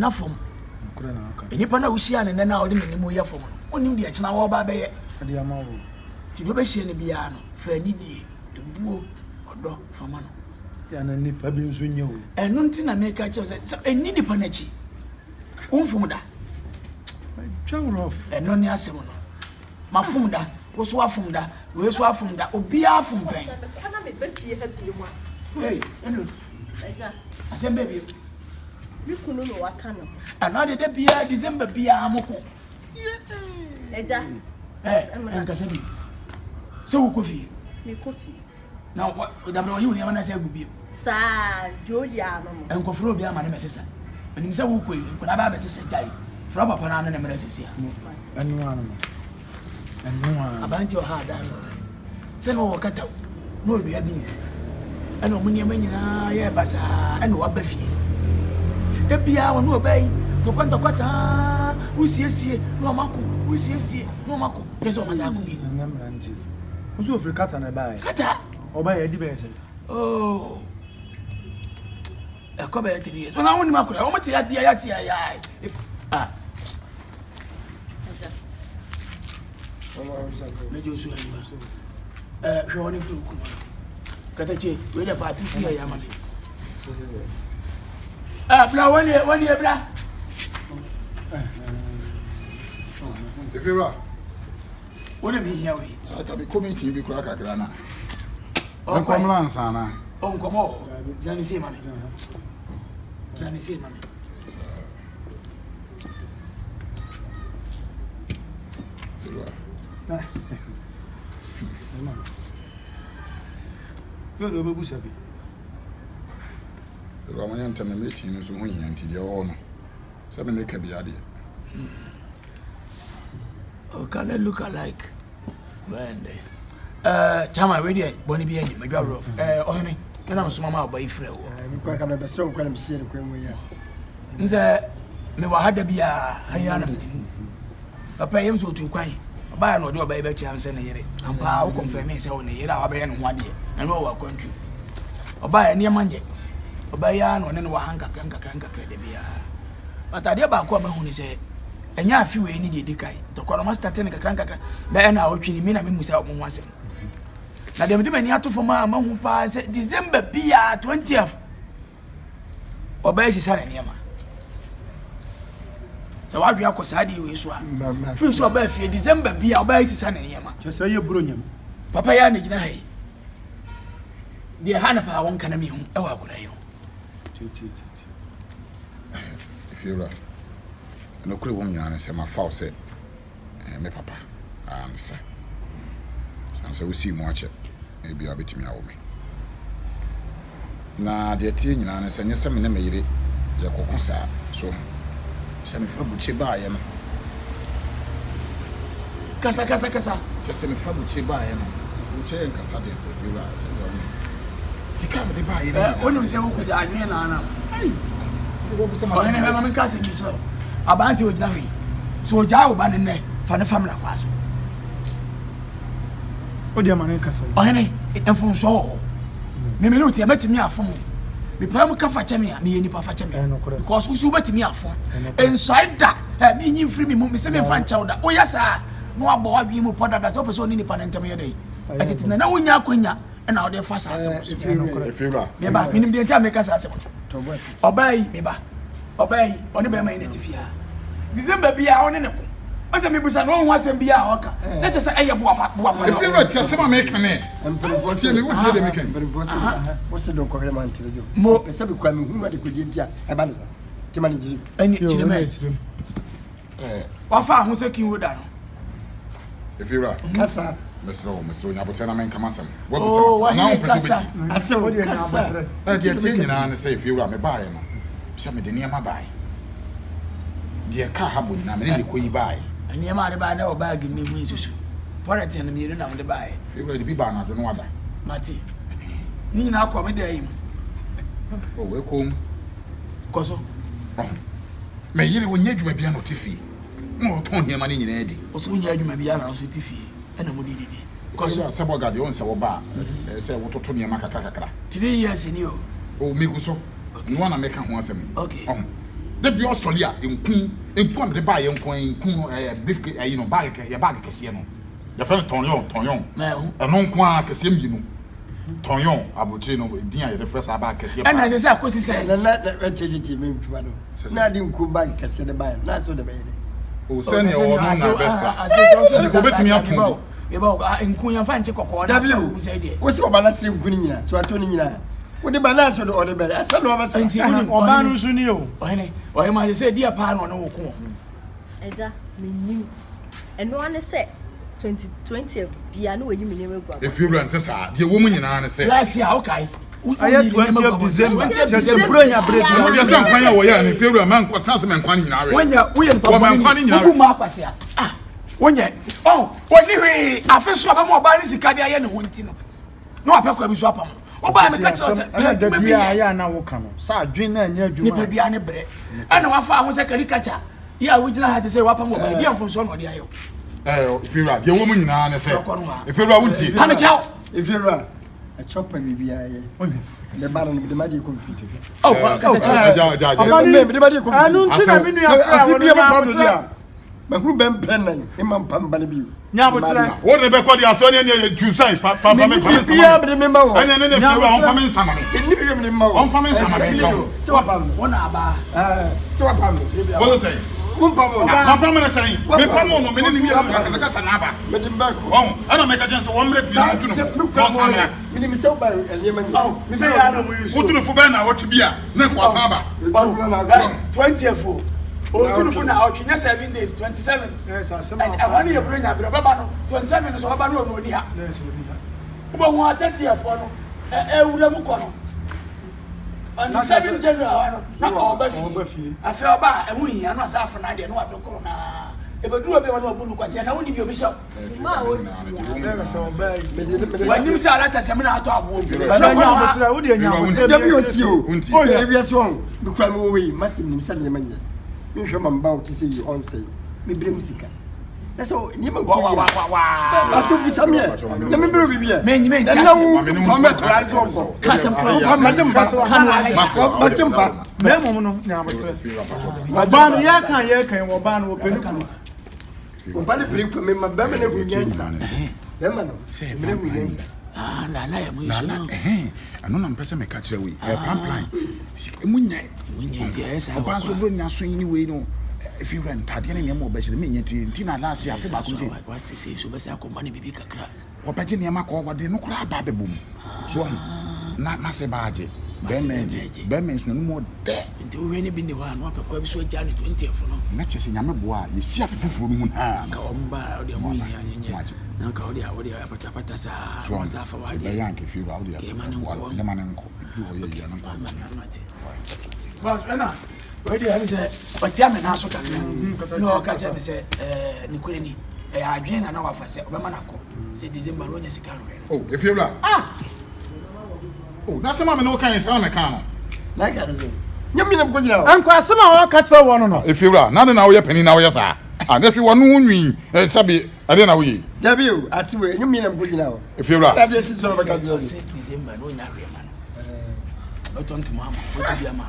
Na fam. Nnipa no a wohyiaa no nnɛ no a ɔde n'anim reyɛ fam no, wonnim deɛ kyena wɔreba abɛyɛ. Nti deɛ wobɛhyia no biara no, fa anidie, ebuo, ɔdɔ fa ma no. Ɛno nti na meka kyerɛ sɛ, sɛ ɛnni nipa no akyi, womfom da. Ɛno ne asɛm no. Mafom da, wo so afom da, wei so afom da, obiara fom pɛn. Hey, Asɛm bɛɛ bio. Me kunu na waka ne ho. Ɛno ade da biara December biara mo ko. Agya. Ɛ nkasa bi. Sɛ wokɔ fie. Mekɔ fie. Na dabrɛ wɔyi wo nneɛma no sɛ agu bio. Saa deɛ ɔyi ano no. Nkɔfrɛ obi ama ne mɛsesa. Menim sɛ wokɔ yi nkwadaa bɛ abɛsesa gyae. Frɛ papa no ano ne mmerɛ sisi a. Ɛno ano no. Aberanteɛ ɔha adan no sɛ na ɔwɔ kata na ɔdua beans ɛna ɔmo nneɛma nyinaa yɛ basaa ɛna waba fie da biara ɔne ɔbaa yi ntɔkwa ntɔkwa saa wosiesie na ɔmo ako wosiesie na ɔmo ako kyɛ sɛ ɔmo asa ako bi. Ɛnyɛ mmeranteɛ nso ofiri kata na ɛbaeɛ. Kata. Ɔbaeɛ ɛdi bɛyɛ sɛ. Oh. Ɛkɔ bɛyɛ 3 years. Wɔn a wɔn nim akora wɔn te adeɛ yɛ ase ayɛ if ah. Mɛjọ osu ayi wa. Ɛ hwɛ wɔn efiri okuma. Katakye wei de fa atu si ɛyɛ ama mi. Ɛ bla wɔn yɛ wɔn yɛ bla. Efira. Wɔn na mi hia wei. Ata mi kɔ meeting bi kura kakra na. Nkɔmla nsa na. O nkɔmɔ wɔ hɔ. Gyina ne sei ma me. Gyina ne sei ma me. Efira mo nyɛ ntɛm na meeting no nso ho hia nti deɛ ɔwɔ hɔ no sɛ me meka bi adeɛ. Okale look alike. Bɛn dɛ. Ɛɛ chairman wei deɛ bɔne bi anim adwa rough. Ɛɛ ɔhene me na mesoma ma ɔba yi frɛ wo. Ɛɛ me kura ka mɛbɛsrɛ wo kura na mehyia no kwan mu yi a. N sɛ mewɔ ha da biara ha yi ara na mete mu. Papa yam sɛ ɔtu kwan. Ɔbaeɛ na ɔde ɔba yi bɛkyerɛ me sɛ ne yere. Ampa ara wo kɔnfɛmee sɛ wo ne yere a wabɛyɛ ne ho adeɛ na ne ɔwɔ akwantu. Ɔbaeɛ nneɛma nyɛ. Ɔba yi ara na ɔne no wɔ ha nkakra nkakra nkakra da biara. But adeɛ baako a mahu ne sɛ ɛnyɛ afe wei ne deɛ ɛdi kan ntɔkwa no mastate no kakra nkakra bɛyɛ na awɔtwe ni me na memu sɛ ɔmo ho asɛm na deɛ mede m'ani ato fam a mahu paa sɛ December biaa 20th ɔbɛyɛ sisa ne nneɛma sɛ wadwe akɔ saa deɛ wei so a firi so ɔbɛyɛ fie December biaa ɔbɛyɛ sisa ne nneɛma kyɛ sɛ yɛ buro nyam papa yɛ a na gyina ha yi deɛ ha no paa wɔnka na mehu ɛwɔ akora yi ho Efiewura, nokorɛ wɔ mu nyinaa ne sɛ mafa wo sɛ me papa ansa. Sane sɛ wosii mu akyɛ, ebia wobɛtumi awo me. Na deɛ ɛteɛ nyinaa ne sɛ nyɛ sɛ me ne me yere yɛkɔko saa so sɛ mefra bukyire baeɛ no. Kasa kasa kasa. Kyɛ sɛ mefa bukyire baeɛ no, bukyire yɛ nkasa deɛ sɛ efiewura sɛ deɛ ɔne. Sika a mede baeɛ no nyinaa. Wonim sɛ wokuta adwene na anam. Ɔhene hwɛ ma menka asɛm bi kyerɛ wo. Aberante a ɔgyina hɔ yi, sɛ ɔgyae wo ba no nnɛ, fa no fa mmra kwaa so. Wodeɛ ma ne nkasa yi. Ɔhene, mfomsoɔ wɔ hɔ. Me me ne wo teɛ, mɛtumi afom wo. Mepaa mu ka fa kyɛ me a, meyɛ nipa fa kyɛ me. Because wo so wobɛtumi afom. Nsuae da, ɛ menyi mfiri me mu, mese memfa nkyɛ wo da. Woyɛ saa na wabɔ w'adwene mu pɔ dada sɛ wopɛ sɛ ɔne nipa no ntam yɛ dɛn? Ɛtete na na wonya akwanya ɛna wode fa saa asɛm no so. Meba, menim deɛ nti a meka saa asɛm no. Ɔbaa yi, meba. Ɔbaa yi, ɔne bɛrima yi na ɛte fie ha. December biara ɔne ne ko. Ɔsɛ mebusa na ɔnhu asɛm biara a ɔka. Na kyerɛ sɛ ɛyɛ boapa boapa. Efie wura ti asɛm a meka ne. Mpanimfoɔ Tie me, wotie deɛ meka yi. Mpanimfoɔ se, wose dɔn kɔhwere ma ntere dwom. Mo. Pɛ sɛ mekura me hunu adekodeɛ nti a ɛba ne saa. Nti ma ne gyiri. Ɛnyɛ kyerɛ mɛ. Wafa ho sɛ king roda no. Efiewura. Kasa. Mesrɛ wo, mesrɛ wo, nya aboterɛ na menka m'asɛm. Woabisa m'asɛm anaa wompɛ sɛ wobɛti? Asɛm, kasa. Ɛ deɛ ɛteɛ nyinaa ne sɛ efiewura mebaeɛ no, sɛ mede nneɛma baeɛ. Deɛ kaa ha bɔ nyinaa, me ne ne kɔyi baeɛ. Nneɛma a de baeɛ na ɛwɔ baage mu mu nsusu. Pɔlɛtin no mmienu na mede baeɛ. Efiewura de bi baa anadwo no wada. Mate. Ne nyinaa kɔ me dan yi mu. O, ɛkɔm. Kɔ so. Ɔho. Me yere ɔnyɛ adwuma biara na ɔte fie na ɔtɔn nneɛma no nyinaa di. Wo nso wonyɛ adwuma biara na nso te fie ɛna mode didi. Kɔ so. Sɛ bɔga deɛ wohu sɛ woba a ɛsɛ sɛ wototo nneɛma kakra kakra. 3 years ni o. Oh megu so. Noa na meka ho asɛm yi. Okay. Ɔho. Da bi ɔsɔre a, nku, nku a mede baeɛ nko ara, nku no, ɛyɛ brief, ɛyi no, bag, yɛ bag kɛseɛ no. Yɛfrɛ no tɔnyɔn, tɔnyɔn. Ɛno nko ara, kɛseɛ mmienu. Tɔnyɔn, aburokyire no, din a yɛde frɛ saa bag kɛseɛ paa. Ɛna ɛsɛ sɛ akɔsi sɛ. Na na na ɛkyɛkyɛkyɛ mi ntoma no. Na ade nku bag kɛseɛ de baeɛ no, na asɛ ɔde bɛyɛ dɛ. O sɛnea ɔno na ɛbɛsra. Obetumi atɔn bi. Nku yɛn fa nkye kɔkɔɔ na asɛ ɔbu sɛ deɛ. Wosi ɔba na sere nku no nyinaa, so atɔ no nyinaa. Wode ba na asɛ ɔde bɛyɛ, asɛ na ɔbɛsra. Nti wonim ɔbaa no nso ni o. Ɔhene, ɔhene ma sɛ deɛ paa na ɔne wo ko. Agya, mennim. Ɛno ara ne sɛ 2020 bia na wayi me nneɛma agu abɔnten. Efiewura nte saa. Deɛ ɛwɔ mu nyinaa ne sɛ. Last year wokae. Ɛyɛ 20th December. Kyerɛ sɛ Buronya bere biara. Ɛno deɛ sɛ nkwan a wɔyɛ no Efiewura mɛnkɔ tena ase mɛnkwan no nyinaa wɛ. Wonyɛ woyɛ nipa bɔne ni. Wobu mmaa kwasea. Ah wonyɛ. Ɔn wɔnni hwee afe so ɔbɛma ɔbaa ne sika de ayɛ ne ho nti no na wapɛ kwa bi so apam no. Wobaa meka kyerɛ sɛ pɛ adwuma bi yɛ. Ɛna na woka no sɛ adwene na ɛnyɛ adwuma. Nipadua ne brɛ. Ɛna wafa ho sɛ karikacha yi a wogyina ha te sɛ wapam ɔbaa bi a mfomsoɔ na ɔde ayɛ wo. Ɛɛ Efiewura deɛ ɛwɔ mu nyinaa ne sɛ Efiewura wontie. Pamekyɛw. Efiewura. Ɛkyɛ pa biribiara yɛ. Me ba no mede m'adeɛ kɔ mfiri. Ɛno nti na me nua frɛ wo no nyabotrɛ. Mahunu bɛ mpɛ nan mma mpa mba no bio. Nyabotrɛ. Wo de bɛkɔ de asɔ ne ne tu sɛn fa fa fa me fa me nsama. Biribiara mede me ma wɔ. Ɛne ne ne fɛ wura ɔnfa me nsama me. Ɛni biribiara mede ma wɔ. Ɔnfa me nsama me nka ho. Sɛ wapam no. Wo na aba. Sɛ wapam no. Wo sɛ. Wo mpam no. Mapam no sɛn. Mepam no me ne ne mmienu akasakasa na aba. Mede mba kɔ. Ɔn ɛna meka kyɛn sɛ wɔn mmerɛ fie no wotu no fo na ɔsan mmra. Menim sɛ woba nneɛma nyinaa. Oh, sɛ yɛ ano mo yi so. Wotu no fo bɛn na wɔtwe bi a na nka wasan aba. 20th o. Otu no fo na ɔtwe nyɛ 7 days 27. Ɛhɔ no yɛ buro nya berɛ ɔbɛba no 27 no so ɔbɛba no ɔno ɔni ha. Wobɛhu a 30th no ɛwura mu kɔ no. On the 7 January hɔ no na ɔba fie. Afei ɔba a ɛho hia no asa afo no adeɛ no wadokoro no a ɛbɛduru obi a wɔne ɔbu no kwasia na wonni bi obi hyɛ wo. W'anim sɛ alata sɛ mena atɔ aboɔ mu. Dabi ɔti o. Ewia so ɔn. Mekura me wɔ yi masɛm nim sɛ nneɛma nyɛ. Menhwɛ ma mba wo te sɛ yi ɔnsɛe. Mebrɛ mu sika. Na sɛ nneɛma nkɔ yie a. Asɛ bisa me ɛ. Na mebrɛ obi bi ɛ. Ɛnna wo fa mɛ kura nso ɔnkɔ. Fa magye mba. Magye mba. Na mmom no nyabotrɛ. Ɔbaa no yɛka yɛka ɔbaa no wɔpɛ ne kunu. Ɔba no pere kɔ mema bɛma no hu nyansa. Bɛma no mmerɛ hu nyansa. Ah, lala yɛ mo nsu no. Ɛno na mpɛ sɛ meka kyerɛ wei. Ɛyɛ plamplan. Sika emu nyɛ. Emu nyɛ nti ɛyɛ saa. Ɔbaa nso bro nya so yi ne wei no. Efi wura ntadeɛ ne nneɛma ɔbɛhyɛ no menyɛ ti nti na laase afe baako nti. Wasese so bɛsɛ akɔma no biribi kakra. Wɔbɛgye nneɛma kɔ wɔde no koraa aba abɛbɔ mu. So ɔho na n'ase ba agye. Bɛrima agye. Bɛrima nso n'anum ɔdɛ. Nti wohwɛ ne bi ne hɔ a na wapɛ kwa bi so agya ne 20th no. Na kyerɛ sɛ Nyame boa a yɛsi afe foforɔ no mu naa no. Nka wɔn ba a wode ho hia nyɛ. Na nka wode a wode apatapata saa. So ɔho saa fa nti w'adeɛ. ɛbɛyɛ anka fie wura wode Yɛma ne nkɔ. yɛma ne nkɔ. Ɛduru hɔ yɛ yie a na nkɔ. Mate. Boss ɛna wei deɛ ɛmi sɛ ɔtia me nan so kakra na ɔka kyerɛ me sɛ ɛɛ ne kure ni ɛyɛ adwene na na wafa sɛ ɔbɛma no akɔ sɛ December no ɔnya sika nhwɛ no. Oh, efie wura. Ah! Oh, na asɛm a me ne wo kan yɛ saa na meka no. Na ɛka ne sɛ, nyɛ me na mekɔgyina hɔ. Nkɔ asɛm a ɔka kyerɛ wɔ no no. Efie wura, na de na woyɛ panin na woyɛ saa. Ah, na hwɛ wɔn ho nwi, sɛbi, ɛdeɛ na woyɛ yi. Dabi o, ase wei, ɛnyɛ me na mekɔgyina hɔ. Efie wura. Na deɛ si so na ɔbɛka kyerɛ me. Ɔse December no ɔnya hwɛ ma no. Ɔbɛtɔ ntoma ama, ɔbɛtɔ bi ama.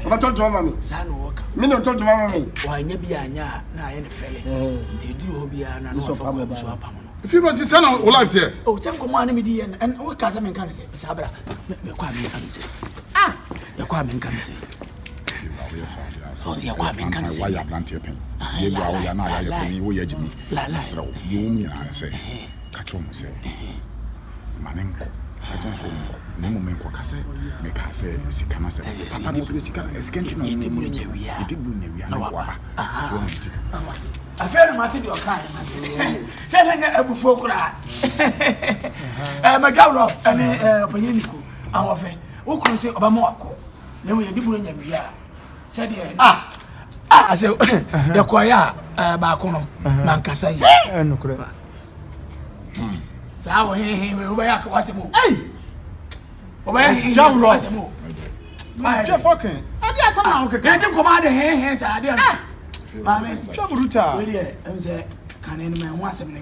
Ɔbɛtɔ ntoma ama me. Saa na ɔka. Me na ɔtɔ ntoma ama me. Wanyɛ bi anyɛ a na ayɛ ne fɛlɛ. Nti ɛduru hɔ biara na na wafa kwan bi so apam no. Efie wura nti saa na wo life teɛ. Oh, sɛ nkɔmmɔ a na medi yɛ no, ɛn woka sɛ menka ne sɛ, saa bra, mekɔ a menka ne sɛ. Ah! Yɛkɔ a menka ne sɛ. Efie wura woyɛ saa deɛ asɛ. Yɛkɔ a menka ne sɛ. Wayɛ aberanteɛ pɛn. Yɛ bi a woyɛ na ayɛ panin woyɛ agyimi. Mesrɛ wo, deɛ wɔ mu nyinaa ne sɛ, ka kyerɛ wɔn sɛ, ma ne nkɔ. Ka kyerɛ wɔn sɛ wɔnkɔ. Na mmom nkɔka sɛ mekaa sɛ sika no asɛm. Papa no nso sika no sika nti na wɔn mu yɛde buru nya wia na waba. So wɔn nti. Afei na mate deɛ ɔkaeɛ no ase. Sɛ na nyɛ abufuo koraa. Ɛɛ Madwa Rɔf ɛne ɛɛ ɔpanyin Niko ahoɔfɛ. Wo kunu sɛ ɔbɛma wakɔ. Na mmom yɛde buru nya wia a sɛdeɛ ah ah asɛ yɛkɔeɛ a baako no mankasa yi. Ɛnokorɛ. Saa wɔ hehe wei wobɛyɛ aka w'asɛm o. Wobɛyɛ hehe aka w'asɛm o. Twa fɔkin. Adi asɛm na wokeka. Yɛdi nkɔmɔ ade hehe saa adeɛ no. Maame. Twa brutal. Wei deɛ ɛm sɛ kane no mɛ ho asɛm no.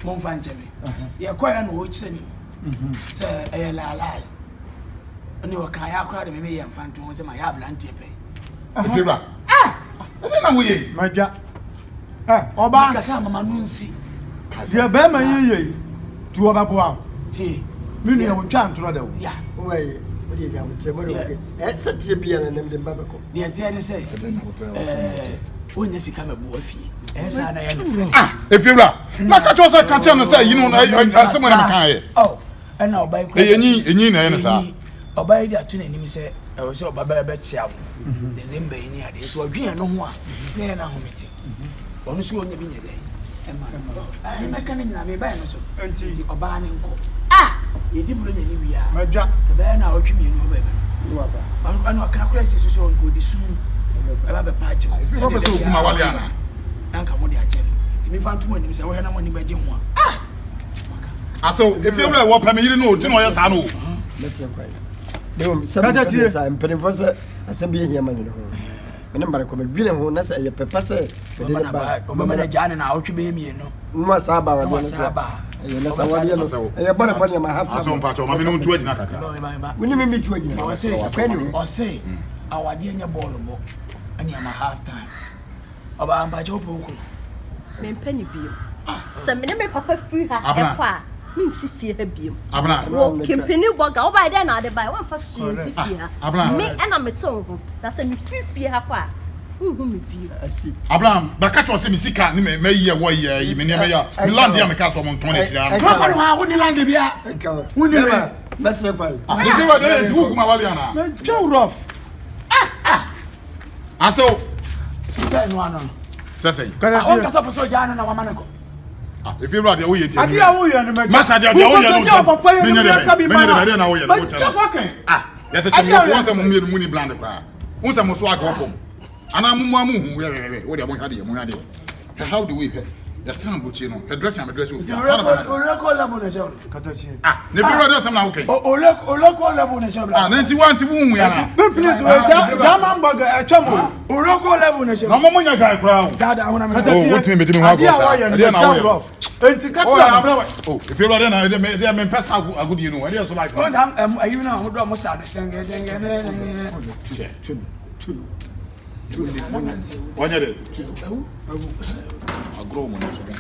Momfa nkyɛ me. Yɛkɔɛ na ɔkyerɛ me mu sɛ ɛyɛ laalae. Ɛne ɔka yɛ akora de me meyɛ mfa nto ho sɛ mayɛ aberanteɛ pɛ. Efiewura. Ah! Ɛdɛn na woyɛ yi? Madwa. Ɛ ɔbaa. Kasa mama no nsi. Deɛ bɛrima yi yɛ yi, tu ɔbɛboa wo. Tie. Me nua wontwa ntorɔ da o. Ya. Wowɔ wode agya abotrɛ mɔde wo ɛ sɛ tie bia na nam de mba bɛkɔ. Deɛ teɛ ne sɛ ɛɛ wonyɛ sika mɛboa fie. Ɛyɛ saa na ɛyɛ no fɛ. Ah! Efiewura. Na ka kyerɛ sɛ ka kyerɛ no sɛ yi no asɛm na meka yɛ. Oh. Ɛna ɔbaa yi kura. Ɛyɛ nyi enyi na ɛyɛ no saa. Ɔbaa yi de ato n'anim sɛ ɛwɔ sɛ ɔba bɛrɛ bɛkyea wo mhm. December yi ne adeɛ nti ɔdwen ɛno ho a na ɛyɛ n'ahomete ɔno nso ɔnya bi nyɛ dɛ ɛma ɛne mɛka no nyinaa mebaɛ no so nti ɔbaa ne nkɔ a yɛdi buro nya ne wie a ɛbɛyɛ na ɔtwe mmienu hɔ baabi no ɛna ɔka kora si so sɛ ɔnka ɔde sum ɛba bɛpa akyɛw sɛdeɛ na nka mo de akyɛ no nti mefa ntom anim sɛ wohwɛ na mo ani bɛgye ho a Asew, efie wura wɔ pɛ me yere no o, nti na ɔyɛ saa no o. Mɛsrɛ kwan. Na mmom sɛ mepɛ ne saa mpanimfoɔ sɛ asɛm bi ahia ma nwene ho. Mene mmara kɔ medwene ho na sɛ ɛyɛ pɛpa sɛ mede ne ba. Ɔbɛma no agyaa ne na awotwe bɛyɛ mmienu. Nwa saa ba wadeɛ no sɛ. Ɛyɛ na saa wadeɛ no ɛyɛ bɔne bɔne ama half time. Asew mpakyɛ ɔma me ne wo ntu agyina kakra. Wo ne me metu agyina. Kwan ni hɔ. Ɔse awadeɛ nyɛ bɔɔlo bɔ ɛne ama half time. Ɔbaa mpakyɛ wopɛ wo kunu? Mempɛ no bio. Sɛ me ne me papa firi ha kɔ a, mensi fie ha bio. Wo kempini bɔga, wobae dɛn na ade bae? Woamfa hwee nsi fie ha. Me ɛna mete wo ho, na sɛ mefiri fie ha kɔ a, wonhu me bio. Abraham, bɛka kyerɛ sɛ me sika ne mayi ɛwɔ yi ayi me nneɛma yi a me land yi a meka sɛ ɔmo ntɔn n'akyiri ano. Fúnfún ni hɔ a wonni land bia. Wonni wei. Mɛsrɛ kwan. Ɛdi wa deɛ nti wo kuma wale anaa? Mɛtwa wo rough. Asew. Sɛ ɛno ano no. Sɛ sɛ. Àwọn kasa pɛ sɛ ɔgyaa no na wama no kɔ. Efi wura deɛ woyɛ tiɛ. Adeɛ a woyɛ no mɛgya. Masa deɛ deɛ woyɛ no nkyɛn. Menyɛ deɛ bɛ menyɛ deɛ bɛ deɛ na woyɛ no. Mɛgya fa kɛn. Ah yɛsɛ kyɛ mo wɔn sɛ mo mmienu mu ni bland koraa. Wɔn sɛ mo so agɔ fam. Anaa mo mu amu hu hwɛ hwɛ hwɛ wo deɛ mo hwɛ adeɛ mo hwɛ adeɛ. Hwɛ how do we hwɛ yɛtena aburokyire no hwɛ dressing a me dress wɔ fie a. Oleko level na ɛhyɛ wo. Katakyie. Ah na efi wura deɛ sɛm na wokɛn. Oleko level na ɛhyɛ wo. Ah na nti wa nti wo hu ya na. Please German burger ɛtwa mu. Oleko level na ɛhyɛ wo. Na ɔmo mo nya guy koraa o. Dada ahona mi. Oh wotumi bedi mi ho agorɔ saa. Ɛdeɛ na woyɛ no. Enti kakyia no. Oh efi wura deɛ na ɛdeɛ deɛ me mpɛ saa agodie no ɛdeɛ so life. O sa ɛmu ayi na ɔmo dɔ ɔmo sa no. Dɛngɛ dɛngɛ ne ne. Tunu tunu. Wanyɛ dɛ. Agorɔ wɔn ani so dɛ.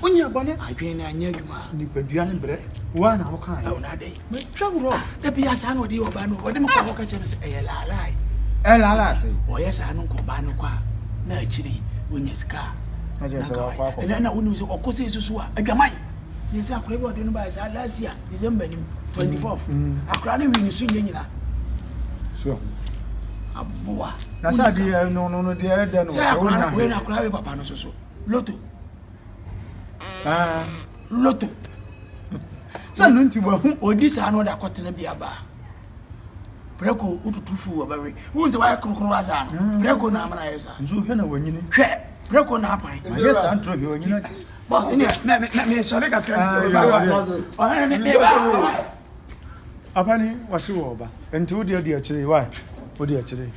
Wonyɛ bɔne. Adwene no anyɛ adwuma. Nipadua no brɛ. Wo a na woka ayɛ. Ɛwɔ n'adɛ. Metwa wo rough. Ebi asa na ɔde ɔbaa no ɔde me kɔ hɔ ka kyerɛ me sɛ ɛyɛ laalae. Ɛyɛ laalae sɛ. Ɔyɛ saa no nkɔ ɔbaa no kɔ a na akyire yi wɔnya sika a. Ɛna ɛna wonim sɛ ɔkɔ sɛ susu a adwaman. Ne sɛ akora bi ɔde no baeɛ saa last year December nim 24 akora no wii ne so nyɛ nyina. So aboa. Na sɛ adeɛ no no no deɛ ɛdɛ no. Sɛ akora no wei na akora wei papa no so so loto. Ah. Loto. Sɛ no nti wahu. Odi saa na ɔde akɔtena bi aba. Prɛko wotutu fu wɔbɛwe. Wohu sɛ wayɛ korokoro asa no. Prɛko na amana ayɛ saa. Nso hwɛ na wanyini. Hwɛ prɛko na apan. Ayɛ saa ntorɔ hwɛ wanyini ati. Boss, ne me me me sɔre kakra nti. Ɔhene ne me ba. Abani wasi wɔ ɔba. Nti wo deɛ di akyire why? Wo di akyire.